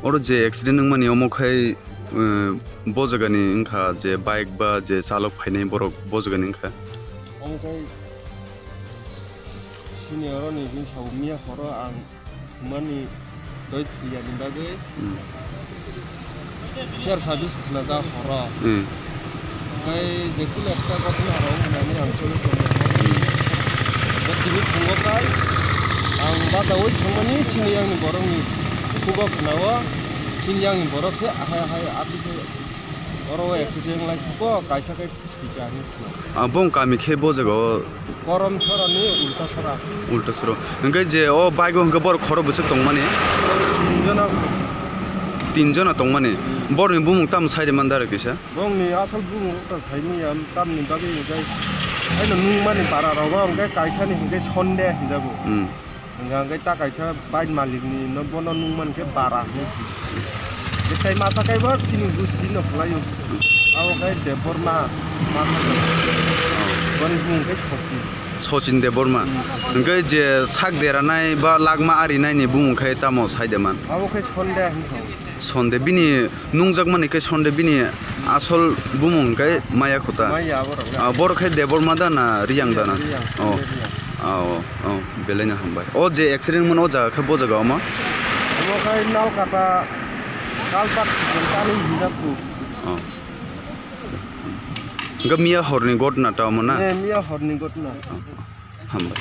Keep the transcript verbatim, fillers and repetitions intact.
Oro je accident wngmani omo khai, eh, bo jagani wngkha je bike ba je chalok phainai borok bo jagani wngkha. Omo khai sini oroni bini sabo miya horo ang thumani doi phiyani bagwi Hmm. Fair service khwnajak horo. Hmm. Khai je kule ekta ghotona rok wngnani ang choli tongo. Bo tini phungo khai ang bajaui thangmani chini yangni borokni khugo khwnao. Chini yangni borok se ahai ahai abikhe oro accident lai khugo kaisa khe thwikha hinwi khna. Ah, bong kami khe bo jaga o? Korom Sorani Ulta Sora. Ulta Sora. Hwnkhe je o bike o hwnkhe borok khoro bwswk tongmani? Tinjona. Tinjona tongmani? Hmm. Borokni bumung tamo saide man dara kisa? Bongni asol bumung ta saimanya tamni bagwi hwnkhe haino nungmani bara rogo hwnkhe kaisani hwnkhe Sonde hinjago. Hmm. Hwnkha hwnkhe ta kaisa bike malikni no bono nungmankhe bara hinwi. Tei masa kaibo chini gusti no kwlaio. Abo khe Debbarma masa kaibo. Boni bumung khe Sachin. Sachin Debbarma. Hmm. Hwnkhe je sak deranai ba lakma arinai ni bumung khe tamo saide man? Abo khe Sonde hinwi. Sonde bini nungjakmani khe Sonde bini asol bumung khe Maya Khuta. Maya borok na. Ah, borok khe Debbarma da na Riyang da na? Riyang, Oh. Sonde Riyang. Ah, oh, oh, belai no hambai. O je accident wngmani o jaga khe bo jaga omo? Omo khai Nalkata Kalpat Sikon tani hinjak tu. Oh. Hwnkhe miya horni ghotona ta omo na? Eh, miya horni ghotona. Oh, hambai.